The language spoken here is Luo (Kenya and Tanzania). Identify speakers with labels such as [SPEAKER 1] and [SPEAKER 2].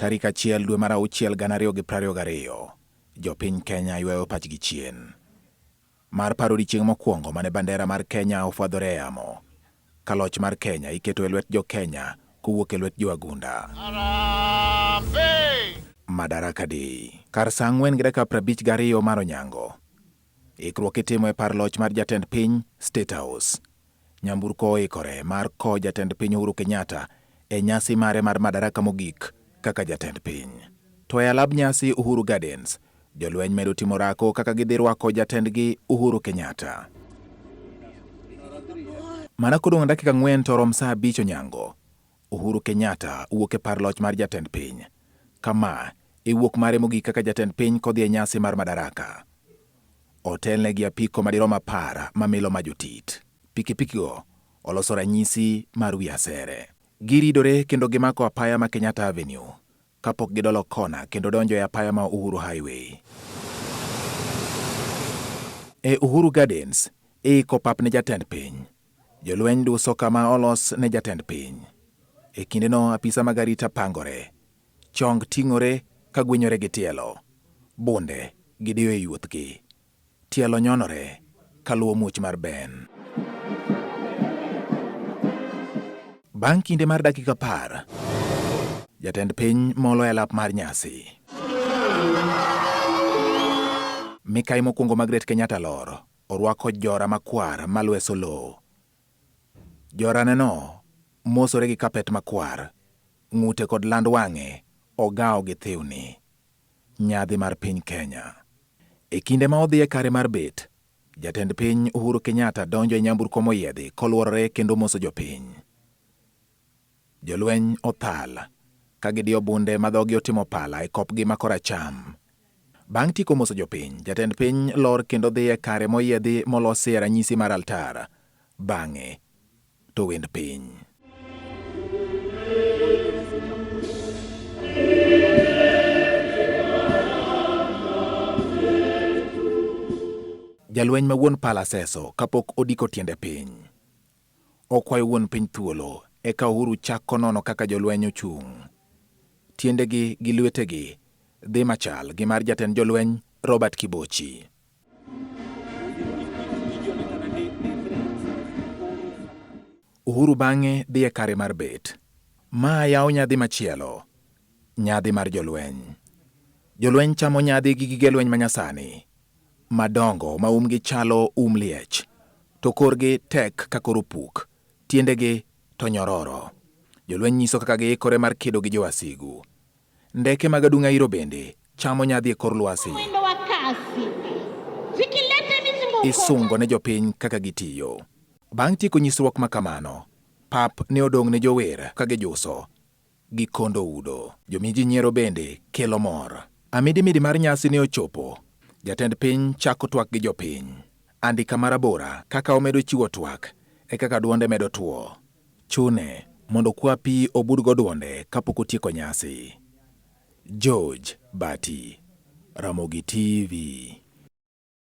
[SPEAKER 1] Tarik 1 dwe mar auchiel 2022, jopiny Kenya ywayo pachgi chien mar paro odiechieng' mokwongo mane bandera mar Kenya ofwadhore e yamo, ka loch mar Kenya iketo e lwet jo Kenya kowuok e lwet jo-Agunda. Madaraka Day. Kar saa 4:52 mar onyango, ikruok itimo e par loch mar jatend piny, State House. Nyamburko oikore mar kowo jatend piny Uhuru Kenyatta e nyasi mare mar madaraka mogik kaka jatend piny. To e alab nyasi Uhuru Gardens, jolweny medo timo orako kaka gidhi rwako jatendgi Uhuru Kenyatta. Mana kodong' dakika 4 to orom saa 5 onyango, Uhuru Kenyatta wuok e par loch mar jatend piny. Kama e wuok mare mogik kaka jatend piny kodhi e nyasi mar madaraka. Otelne gi apiko madirom 10 mamilo maj otit. Pikipikigo oloso ranyisi mar wi asere. Giridore kendo gimako apaya ma Kenyatta Avenue kapok gidolo kona kendo donjo e apaya ma Uhuru Highway. E Uhuru Gardens, iiko pap ne jatend piny. Jolweny duso kama olos ne jatend piny. E kindeno apisa mag arita pangore. Chong ting'ore ka gwinyore gi tielo. Bunde gidiyo e yuothgi. Tielo nyonore ka luwo muoch mar ben. Bang' kinde mar dakika 10, jatend piny molo e alap mar nyasi. Mikai mokwongo Margaret Kenyatta lor, orwako jora makwar malweso lowo. Joraneno mosore gi kapet makwar, ng'ute kod land wang'e ogawo gi thiwni. Nyadhi mar piny Kenya. E kinde ma odhi e kare mar bet, jatend piny Uhuru Kenyatta donjo e nyamburko moyiedhi koluorore kendo moso jopiny. Jolweny othal ka gidiyo bunde ma dhogi otimo pala e kopgi ma koracham. Bang' tieko moso jopiny, jatend piny lor kendo dhi e kare moyiedhi molosie ranyisi mar altar. Bang'e to wend piny. Jalweny ma wuon pala seso kapok odiko tiende piny. Okwayo wuon piny thuolo eka Uhuru chako nono kaka jolweny ochung'. Tiendegi gi lwetegi dhi machal gi mar jatend jolweny Robert Kibochi. Uhuru bang'e dhi e kare mar bet. Ma yawo nyadhi machielo, nyadhi mar jolweny. Jolweny chamo nyadhi gi gige lweny manyasani, madongo ma umgi chalo um liech, to korgi tek ka kor opuk, tiendegi to nyororo. Jolweny nyiso kaka giikore mar kedo gi jowasigu. Ndeke mag adung' airo bende chamo nyadhi e kor lwasi.
[SPEAKER 2] Mwendo wa kasi zikileta mizunguko
[SPEAKER 1] Isungo ne jopiny kaka gitiyo. Bang' tieko nyisruok ma kamano, pap ne odong' ne jower ka gijuso gi kondo udo. Jomiji nyiero bende kelo mor. Amidimidi mar nyasi ne ochopo. Jatend piny chako twak gi jopiny. Andika marabora kaka omedo chiwo twak e kaka dwonde medo two. Chune mondo okwa pi obudgo dwonde kapok otieko nyasi. George Bati, Ramogi TV.